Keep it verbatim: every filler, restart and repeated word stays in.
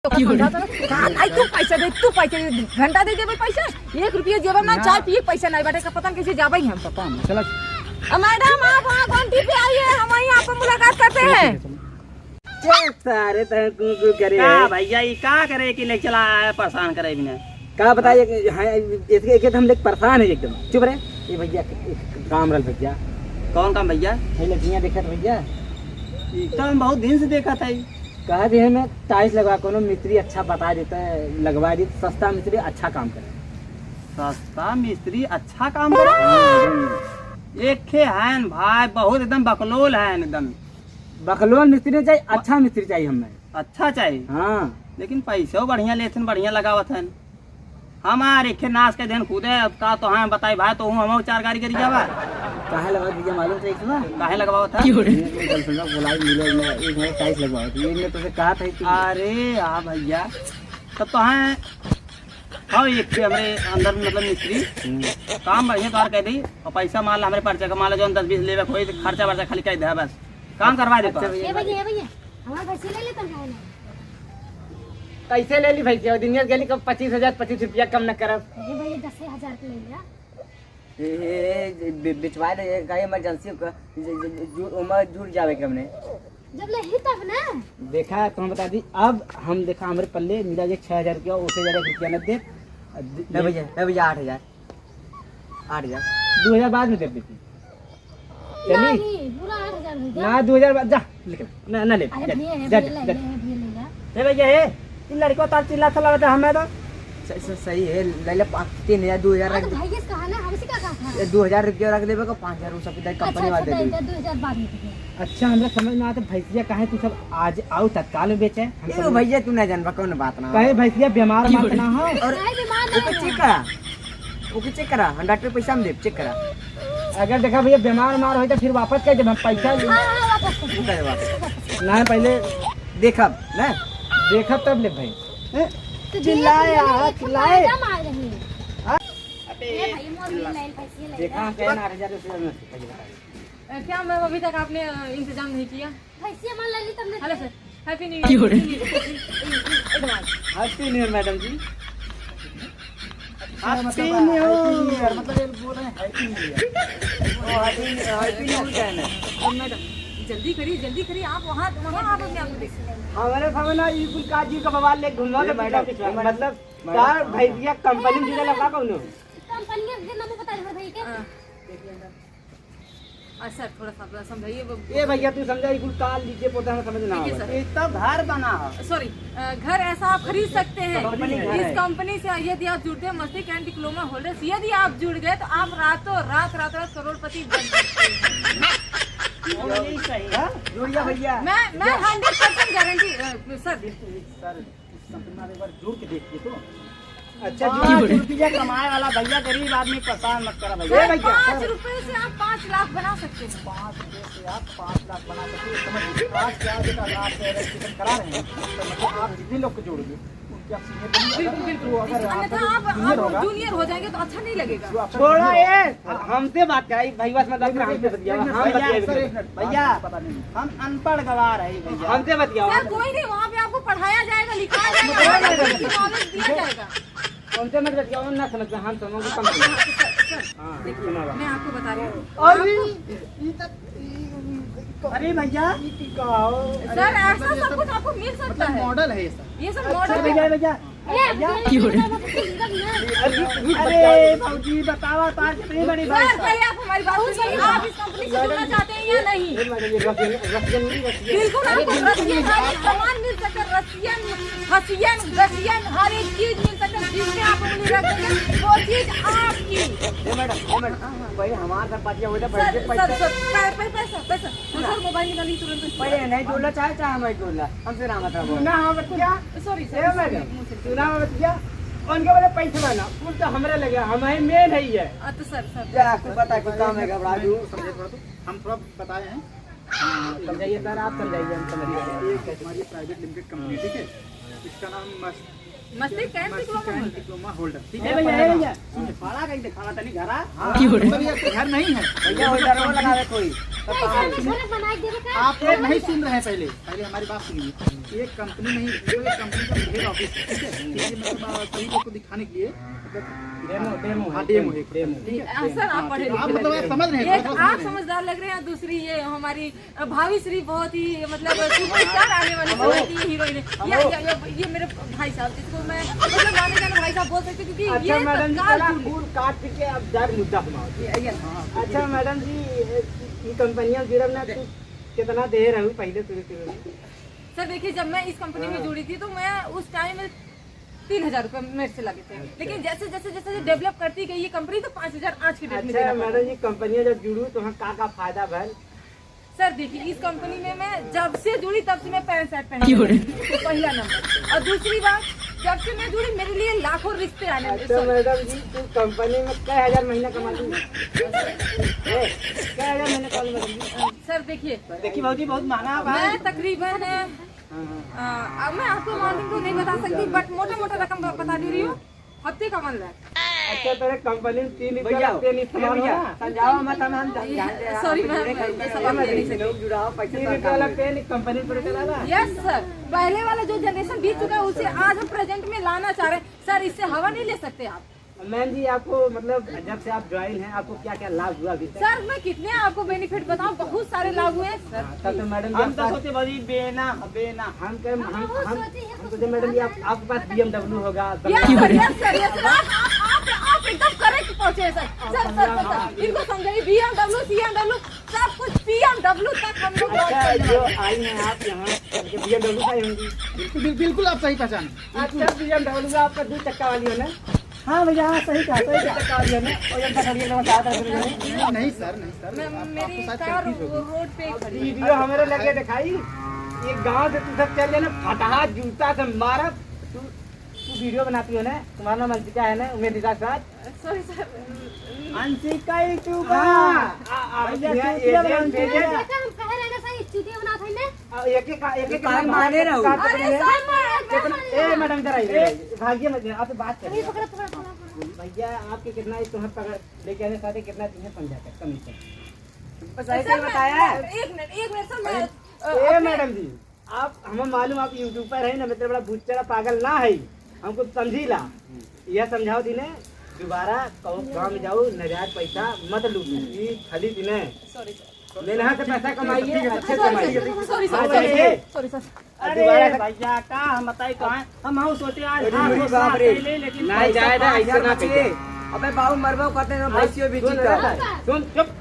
तो समझा तो, कहाँ आई तू पैसा दे, तू पैसा दे, घंटा दे देबे पैसा, एक रुपया जेबे में ना, चाय पिए पैसा नहीं बाटे, का पता नहीं कैसे जाबे हम। पता नहीं, चला। अ, मैडम, आप वहाँ गुमटी पे आइए, हम वहीं आपको मुलाकात करते हैं। चल सारे, तै कू कू करे का है। भैया, ई का करे कि ले चला आए, परेशान करे बिना। का बताइए कि, हाँ, इसके, एक तो हम लोग परेशान है एकदम। चुप रहे। ये भैया, एक काम रहल भैया। कौन काम भैया? ये लड़कियाँ देखत भैया। ई तो हम बहुत दिन से देखत है। कहा दे हमें टाइल्स लगवा, कोनो मिस्त्री अच्छा बता देता है, लगवा देता, सस्ता मिस्त्री अच्छा काम करे। सस्ता मिस्त्री अच्छा काम करे? हाँ, एकदम। एक खे हैन भाई, बहुत एकदम बकलोल हैन एकदम। बकलोल मिस्त्री नहीं चाहिए, अच्छा मिस्त्री चाहिए हमें। अच्छा चाहिए? हाँ। लेकिन पैसो बढ़िया लेथिन, बढ़िया लगावत हन। हमार एक खे नाश के देन खुदे, अब का तो हाँ बताई भाई, तो हूँ हम चार गाड़ी करी जावा। काहे लगावत भैया मालूम तो एक बा? काहे लगावत है? ये अपनी girlfriend का बुलाई मिले, मैं एक हमारे टाइल्स लगवावत, ये मैं तुझे कहा था कि अरे यार भैया, तब तो हाँ, हाँ, एक खे हमरे अंदर में मतलब मिस्त्री, हम्म। काम बढ़िया तोहार कह दी, और पैसा मान ला हमरे पर्चा का, मान ला जौन दस बीस लेवे कोई, खर्चा वर्चा खाली कह दे बस, काम करवा दे अच्छा तोहार। भैया। ए भैया, ए भैया, हमार भैंसी ले लेता हूँ ना। कैसे ले ली भैंसिया? दिन में गेली कब पच्चीस हजार, पच्चीस रुपया कम न करब। अरे भैया, दस हजार के ले लिया। ए, ए, ए, बे-, बेचवा दे, ये का emergency का, ज-, ज-, ज-, जु-, ओमा जुड़ जावे के हमने। जब ले ही तब ना। देखा, तो हम बता दी, अब हम देखा, हमरे पल्ले मिला जे छह हजार रुपया, ओसे ज्यादा रुपया न दे। अब दे-, नहीं भैया, नहीं भैया, आठ हजार। आठ हजार। दो हजार बाद में दे देती। चली? नहीं, पूरा आठ हजार भैया। ना, दो हजार बाद, जा, निकल। ना, ना ले, अरे जा, भैया, है, जा, भैया, जा, ले, जा। ले, है, भैया, ले, ले। ए भैया, ए, ई लड़को तार चिल्ला था लगता हमें तो। स-, स-, सही है, ले ले, पाँच, तीन हजार, दो हजार हाँ, रख तो दे। भैया से कहा ना, हमसे क्या कहा था? ये दो हजार रुपया रख देबे को, पाँच हजार वो सब इधर अच्छा, कंपनी अच्छा, वाले दे दे, देंगे। दो हजार बाद में दे। अच्छा, हमरा समझ में आता, भैंसिया काहे तू सब आज आओ तत्काल में बेचे? हम ए, समझ भैया, तू ना जानबा, कौन बात ना हो। कहे भैंसिया बीमार मत ना हो। और काहे बीमार ना ओके हो? चेक करा, ओके चेक करा, हम डॉक्टर पैसा में देब, चेक करा। अगर देखा भैया बीमार उमार होई तो फिर वापस कर देब हम पैसा। हाँ, हाँ, वापस कर देब। करे वापस। ना पहले देखब, ना? देखब तब ले भाई। हैं? तो चिल्लाए, देखिए, हाँ, देखिए, चिल्लाए। मैडम आ रही है। हाँ? ए भाई, मोर मिल लाइन, पैसे ले देखा, ला। हम कहे ना, आठ हजार रुपये में। अ, क्या मैम, अभी तक आपने, अ, इंतजाम नहीं किया? भैंसिया मान लेली तब ने hello sir, happy new year. Happy new year madam ji. Happy new year, मतलब ये बोल रहे हैं हैप्पी न्यू ईयर। ओ, हैप्पी, हैप्पी न्यू ईयर कहना है। तो मैडम, जल्दी करिए, जल्दी करिए, आप वहाँ, वहाँ आप अपने आप को देखिए। हमारे सामने ना ये कुल काजी का बवाल ले घूमना ए, तो मैडम, पिछड़ा, ए, मैडम, मतलब, मैडम, यार, भैंसिया कंपनी में जुड़े लगा कौनो? कंपनी के नाम बता दे भाई के। हाँ। आ, सर, थोड़ा सा आप समझाइए, वो ए भैया, तू समझा, ई कुल काल लीजिए, पोता में समझ ना ठीक है, आवे। सर। ये तो घर बना है। सॉरी, अ, घर ऐसा आप खरीद सकते हैं कंपनी घर इस है। कंपनी से। यदि आप जुड़ते हैं मस्ती कैंड डिप्लोमा होल्डर्स, यदि आप जुड़ गए तो आप रातों रात, रात, रात करोड़पति बन सकते हैं। यही सही है। हाँ? जुड़ जा भैया। मैं, मैं हंड्रेड परसेंट गारंटी, अ, सर। सर, इस कंपनी में एक बार जुड़ के देखिए तो। अच्छा, पाँच रुपया कमाए वाला भैया, गरीब आदमी परेशान मत करा भैया। ए भैया, पाँच रुपए से आप पाँच लाख बना सकते हैं। पाँच रुपए से आप पाँच लाख बना सकते हैं। समझ लीजिए, आज के आज एक लाख से अगर किसान करा रहे हैं, तो मतलब आप जितने लोग को जोड़ोगे, उनके आप सीनियर बनिए। बिल्कुल, बिल्कुल। तो अगर अन्यथा आप जूनियर होगा, जूनियर हो जाएंगे तो अच्छा नहीं लगेगा। छोड़ा ये, हमसे बात कराई, भैया से मत बात करा, हमसे बतियावा, हम भैया, बतियाएंगे। सर, एक मिनट, भैया, पता नहीं। हम अनपढ़ गवार है भैया। हमसे बतियावा। सर, कोई नहीं, वहाँ पे आपको पढ़ाया जाएगा, लिखाया जाएगा, नॉलेज दिया जाएगा। हमसे मत बतियावा, ना समझ में, हम समझ में कम समझ। हाँ, सर, सर, हाँ, देखिए, सुना बा। मैं आपको बता रही हूँ। अरे, आपको ई तक, ई, ई, अरे भैया। ई का हो? सर, अरे, ऐसा मतलब, ये सब सब कुछ आपको मिल सकता मतलब है। मॉडल है ये सब। ये सब अच्छा, मॉडल भैया, है। भैया, ए, भैया। अरे, अरे, भौजी, बतावा, तार कितनी बड़ी भाई सर, साहब। पहले आप हमारी बात सुनिए। आप इस कंपनी से जुड़ना चाहते हैं या नहीं? ए, मैडम, ये रसियन, रसियन नहीं, रसियन। बिल्कुल, आपको रसियन हर एक सामान मिल सकता है, रसियन, हसियन, गसियन, हर एक चीज मिल सकता है, जिसमें आप उंगली रख देंगे, वो चीज आपकी। ए, मैडम, ए, मैडम, हाँ, हाँ। पहले हमारे साथ बात किया हुआ था, सर, पहले सर, पैसा सर, पै-, पै-, पैसा, पैसा। सर, मोबाइल निकालिए तुरंत। पहले नहीं जोड़ना चाहे, चाहे हमारी जोड़ना, हमसे ना मतलब हो। ना, हाँ, बतिया। सॉरी, सर, ए, मैडम, मुझसे सुना बतिया, उनके बोले पैसे लाना, कुल तो हमरे लगे, हम ही मेन है ये। हाँ, तो सर, सर, क्या आपको पता है, कुछ काम है, घबरा दूँ। हम थोड़ा बताए हैं। हाँ, समझाइए सर, आप समझाइए, हम समझ गए। ये हमारी प्राइवेट लिमिटेड कंपनी, ठीक है, इसका नाम मस-, मस्ती camp diploma holder। Diploma holder, ठीक है, भैया, भैया। सुनिए, भाड़ा कहीं दिखावा तनी घरा। हाँ, की हो रहा है? मतलब, ये तो घर नहीं है। भैया, holder वो लगावे कोई। तो पैसा कहाँ में से? घर बनाए देवे का? आप लोग नहीं सुन रहे हैं पहले, पहले हमारी बात सुनिए। ये कंपनी नहीं, ये कंपनी का हेड ऑफिस है, ठीक है? ये मतलब, आ, सभी लोग को दिखाने के लिए, मतलब, डेमो, डेमो हाँ, है, डेमो है, डेमो। ठीक है? हाँ, सर, आप हाँ, पढ़े ठीक है। आप लिखे मतलब, आप समझ रहे हैं, एक थोड़ा समझ आप रहे हैं। समझदार लग रहे हैं, दूसरी ये हमारी भावी श्री बहुत ही, मतलब, सुपरस्टार आने वाली समय की हीरोइन है। ये, ये, ये, ये मेरे भाई साहब, जिसको मैं, मतलब, माने जाने भाई साहब बोल सकते हैं, क्योंकि अच्छा, ये मैडम जी, तत्काल पहला चुन- फूल काट के अब डायरेक्ट मुद्दा पे आओ। ये, ये, हाँ, अच्छा, मैडम जी, ये, ये कंपनियां जुड़ब ना, तू कितना दे रहू पहले शुरू शुरू में? सर, देखिए, जब मैं इस कंपनी में हाँ। जुड़ी थी, तो मैं उस टाइम तीन हजार रुपये मेरे से लगे थे। अच्छा। लेकिन जैसे, जैसे, जैसे डेवलप करती गई ये कंपनी, तो पाँच हजार आज की डेट में अच्छा, देना पड़ा। मैडम जी, कंपनियां जब जुड़ू, तो वहाँ का, का फायदा भइल? सर, देखिए, इस कंपनी में मैं जब से जुड़ी, तब से मैं पैंट शर्ट पहन क्यों रे? रही हूँ। तो पहला नंबर। और दूसरी बात, जब से मैं जुड़ी, मेरे लिए लाखों रिश्ते आने लगे। अच्छा, सर। मैडम जी, तू कंपनी में कै हजार महीना कमा ली? ए, कै हजार महीना कमा ली, मैडम जी? सर, देखिए। देखिए भौजी, बहुत महंगा बा। मैं तकरीबन, हाँ, हाँ। आ, अब मैं आपको अमाउंट तो नहीं बता सकती, बट मोटा मोटा रकम ब-, बता दे रही हूँ, हफ्ते का वन लाख। अच्छा, तेरे कंपनी में तीन रुपया भैया, लगते नहीं, ए भैया, समझाओ ना। समझाओ मत, हम, हम ये, जानते हैं, सॉरी, आप मैं, मेरे मैं घर ये पे सब समझ नहीं सकते। लोग जुड़ाओ, पैसे तीन रुपया लगते हैं, नहीं, कंपनी पूरे चला रहा। यस सर, पहले वाला जो जनरेशन बीत चुका है, उसे आज हम प्रेजेंट में लाना चाह रहे हैं। सर, इससे हवा नहीं ले सकते आप। मैम जी, आपको, मतलब, जब से आप ज्वाइन हैं, आपको क्या क्या लाभ हुआ अभी तक? सर, मैं कितने आपको बेनिफिट बताऊं, बहुत सारे लाभ हुए हैं। हाँ, तब तो मैडम जी, हम तो सोचे भौजी बेना, बेना। हम कह, हम, हम, हम सोचे मैडम जी, आप, आपके पास B M W होगा, yes sir, yes sir, yes sir, आप, आप, आप, आप एकदम करेक्ट पहुंचे हैं sir. Sir, sir, sir, sir, इनको समझाइए, B M W, C M W, सब कुछ, C M W तक हम लोग अच्छा, जो आई हैं आप यहाँ, B M W से आई होंगी। बिल्कुल, बिल्कुल आप सही पहचाने। अच्छा, B M W आपका दो चक्का वाली है ना? हाँ भैया, हाँ, सही कहा, सही कहा। दो चक्का वाली है ना? और ये बकरिया के साथ रख रही है। नहीं, नहीं सर, नहीं सर, मैं, आप, मेरी आपको शायद कार कंफ्यूज हो गई। रोड पे ही खड़ी है। वीडियो हमारे लगे दिखाई, ये गांव से तू सब चल जाना, फटहा जूता से मारब। तू, तू वीडियो बनाती हो ना, तुम्हारा नाम अंशिका है ना, उमेश निषाद के साथ? Sorry sir. अंशिका YouTuber। हाँ, आ, आ, भैया, भैया, चूतिया एजेंट, बनाते हैं। एजेंट। देखा, हम कह रहे हैं ना सर, ये चूतिया बनाते हैं ना। आ, एक एक, एक एक काहे मारे रहो? काट अरे रही है। सर, मैं, मैं, कितना, मैं, ए, मैडम, इधर आइए, ए। भागिए मत, आपसे बात करिए। अरे, पकड़ो, पकड़ो, पकड़ो, पकड़ो। भैया, आपके कितना है, तुम्हें पकड़, लेके आने साथ ही कितना तुम्हें समझा कर, कमीशन? बस ऐसे ही सर, मैं, बताया। मैं, एक मिनट, एक मिनट सर, मैं, अरे, अ, ए, अपने मैडम जी, आप, हमें मालूम आप YouTuber हैं ना, मतलब बड़ा बुच्चड़ा पागल ना है, हमको समझी ला। यह समझाओ दिने, दोबारा कहूँ गाँव में जाओ, नाजायज पैसा मत लूटो, ई खाली दिने। Sorry sir. मेहनत से पैसा कमाइए, अच्छे से कमाइए। सॉरी सर, हाँ, सॉरी, जाइए। Sorry sir. अरे दोबारा से भैया, का हम बताई तो हैं, हम, हम सोचे आज अरे हाथ मेरी को बाप साफ रे। कर ले, लेकिन नहीं, पैसा जाए ना, पाँच ऐसे हजार ना बचे। कहिए। अबे बाबू मरबो करते हैं, हाँ, भैंसियों भी सुन, जीता। सुन, चुप।